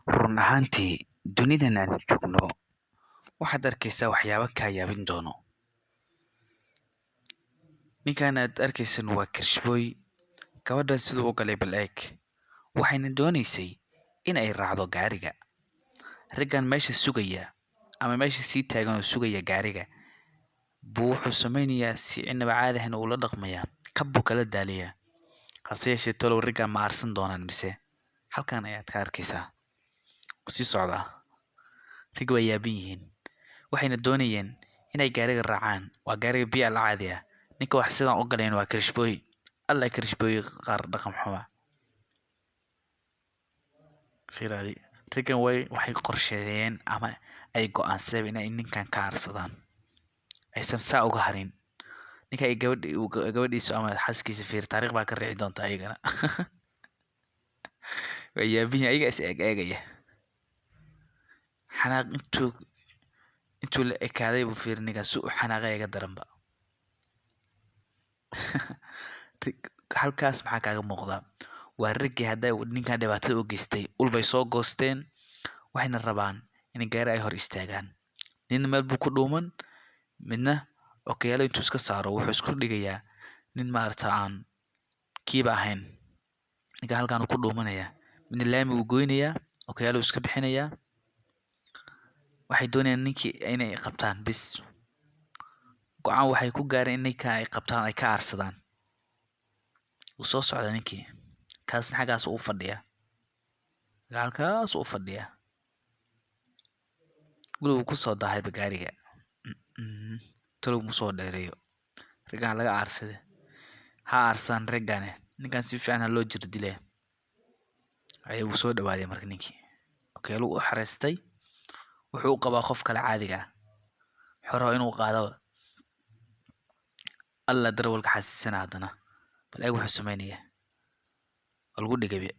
Run ahaantii, dunidan aan joogno waxaad arkaysaa waxyaabo kaa yaabin doono. Ninkan aad arkaysan waa Kirshboy. Gabadhan siduu u galay bal eeg. Waxayna doonaysay in ay raacdo gaariga. Raggan meesha sugaya ama meesha sii taagan oo sugaya gaariga buu wuxuu sameynayaa si inaba caadi ahayn ula dhaqmayaa. Kab buu kala daaliyaa. Hase yeeshee tolow raggan ma aarsan doonaan mise? Halkan ayaad ka arkaysaa. Wuu sii socdaa. Rag way yaaban yihiin. Waxayna doonayeen inay gaariga raacaan. Waa gaariga BL caadi ah. Ninka wax sidan u galeen waa Kirshboy. Alla Kirshboy qaar dhaqan xuma. Fiiraadi. Raggan waxay qorsheeyeen ama ay go'aansadeen inay ninkan ka aarsadaan. Aysan saa uga harin. Ninka ay gabadhiisu ama xaaskiisa fiir taariikh baa ka rici doonta ayagana. Way yaaban yihiin ayaga is eeg eegaya. Xanaaq intuu la ekaaday buu fiir ninkan si u xanaaqay iga daranba. Halkaas maxaa kaaga muuqda? Waa raggii hadda ninkan dhibaatada u geystay. Ul bay soo goosteen. Waxayna rabaan in gaari ay hor istaagaan. Nin meel buu ku dhuuman, midna okiyaalo intuu iska saaro wuxuu isku dhigayaa nin maarata aan kiiba ahayn. Ninka halkaan uu ku dhuumanaya. Midna laami uu goynayaa, okiyaalo iska bixinayaa. Waxay doonayaan ninkii inay qabtaan bis. Go'aan waxay ku gaareen in ninka ay qabtaan ay ka aarsadaan. Wuu soo socdaa ninkii. Kaasna xaggaas uu fadhiyaa. Halkaas uu fadhiyaa. Weli wuu ku soo daahayba gaariga. Talow mu soo dheereeyo. Raggan laga aarsaday. Ha aarsan raggane. Ninkan si fiican ha loo jir dilay. Ayuu wuu soo dhawaaday marka ninkii. Okiyaalo u xareystay. Wuxuu u qabaa qof kale caadiga ah. Wuxuu rabaa inuu qaado. Alla darawalka xasiisana haddana. Bal eeg wuxuu sameynayaa. Waa lagu dhigay.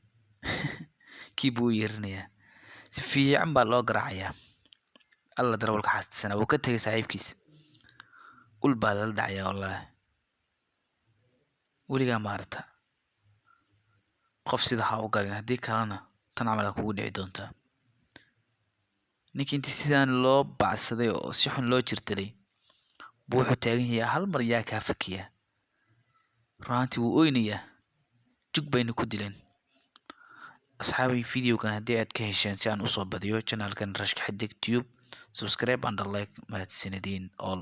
Kii buu u yeerinayaa. Si fiican baa loo garaacayaa. Alla darawalka xasiisana wuu ka tegay saaxiibkiisa. Ul baa lala dhacayaa wallaahi. Weligaa ma aragta. Qof sida ha u galin haddii kalena tan camal aa kugu dhici doontaa. Ninkii intii sidaan loo bacsaday oo si xun loo jirtilay buu wuxuu taagan yahay hal mar yaa kaa fakiya. Runtii wuu oynayaa. Jug bayna ku dileen. Asxaabi videogan haddii aad ka hesheen si aan u soo badiyo channelkan Rashka Xidig Tube, subscribe and like. Mahadsanediin all.